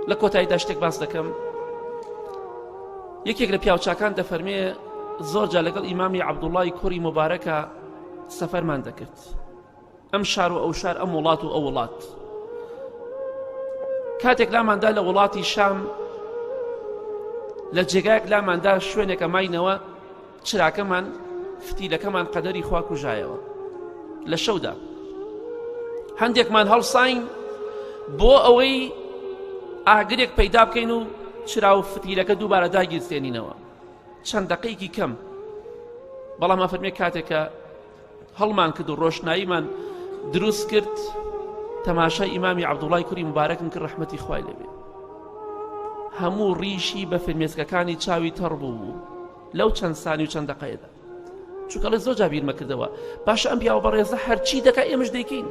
لە کۆتاییدا شتێک باس دەکەم یەکێک لە پیاوچاکان دەفەرمێ زۆر جا لەگەڵ ئیمامی عەبدوڵای کوڕی مبارەکە سەفەرمان دەکرد ئەم شار و ئەو شار ئەم وڵات و ئەو وڵات کاتێک لاماندا لە وڵاتی شام لە جێگایەک لاماندا شوێنێکە ماینەوە چراکەمان فتیلەکەمان قەدەری خوا کوژایەوە لە شەودا هەندێکمان هەڵساین بۆ ئەوەی ئاگرێک پەیدا بکەین و چرا و فتیلەکە دووبارە داگیرسێنینەوە چەند دقەیەکی کەم بەڵام ئەفەرمێ کاتێکە هەڵمان کرد و ڕۆشناییمان دروست کرد تەماشای ئیمامی عەبدوڵای کوری مبارەکم کرد ڕەحمەتی خوای لێبێ هەموو ڕیشی بە فرمێسکەکانی چاوی تەڕ بوو لەو چەند سانی و چەند دەقەیەدا چونکەڵێ زۆر جا بیرمە کردەوە باشە ئەم پیاوە بەڕێزە هەرچی دەکا ئێمەش دەیکەین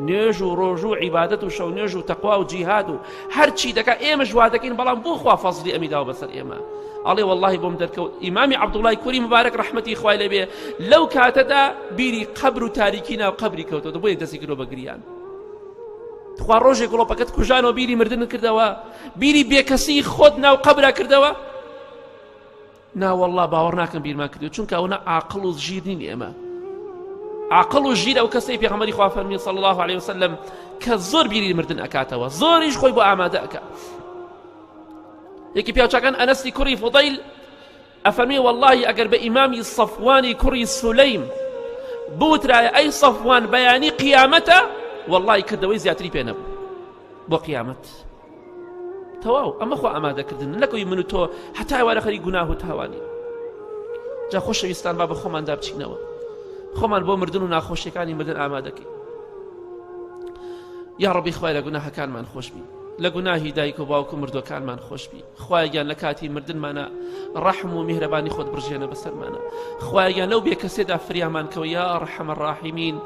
نوێژ و ڕۆژ و عیبادەت و شەو نوێژ و تەقوا و جیهاد و هەرچی دەکا ئێمەش وا دەکەین بەڵام بۆ خوا فەزلی ئەمی داوە بەسەر ئێمە ئەڵێ واللهی بۆم دەرکەوت ئیمامی عەبدوڵای کوری مبارەک ڕەحمەتی خوای لێبێ لەو کاتەدا بیری قەبر و تاریکی ناو قەبری کەوتەوە بۆیە دەستی کردوە بە گریان تخوا ڕۆژێک گوڵۆپەکەت کوژانەوە بیری مردن کردەوە بیری بێکەسی خۆت ناو قەبرا کردەوە نا واللە باوەڕ ناکەم بیرمان کردو چونکە ئەوە عاقڵ و ژیر نین ئێمە عاقڵ و ژیر ئەو کەسەی پێغەمبەری خوا فەرمی صلی الله علیه وسلم کە زۆر بیری مردن ئەکاتەوە زۆریش خۆی بۆ ئامادە ئەکا یەکی پیاوچاکان ئەنەسی کوڕی فضەیل ئەفەرمی واللهی ئەگەر بە ئیمامی سەفوانی کوڕی سولەیم بوترایە ئەی سەفوان بەیانی قیامەتە واللهی کردەوەی زیاتری پێ نەبوو بۆ قیامەت تەواو ئەمە خۆ ئامادەکردن نەکەوی من و تۆ هەتا ئێوارە خەری گوناه و تاوانی جا خۆشەویستان با بە خۆماندا بچینەوە خۆمان بۆ مردن و ناخۆشیەکانی مردن ئامادەکەین یا ڕەبی خوای لە گوناهەکانمان خۆشبی لە گوناهی دایک و باوک و مردوەکانمان خۆشبی خوایە گیان لە کاتی مردنمانە ڕەحم و میهرەبانی خۆت بڕژێنە بەسەرمانە خوایە گیان لەو بێکەسێدا فریامان کەوە یا ڕەحمە الراحمین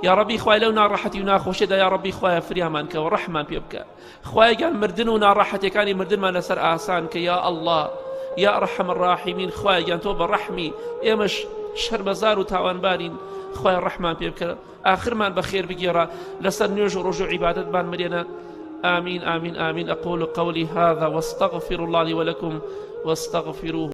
یا ڕەبی خوای لەو ناڕەحەتی و ناخۆشیدا یا ڕەبی خوایە فریامان کەوە ڕەحمان پێ بکە خوایە گیان مردن و ناڕەحەتیەکانی مردنمان لەسەر ئاسان کە یا ئەڵڵا یا ڕەحم الراحمین خوایە گیان تۆ بە ڕەحمی ئێمەش شەرمەزار و تاوانبارین خوای ڕەحمان پێ بکە ئاخرمان بەخێر بگێڕە لەسەر نوێژ و ڕۆژ و عیبادەت بان مرێنە آمين آمين آمين أقول قولي هذا واستغفر الله لي ولكم واستغفروه.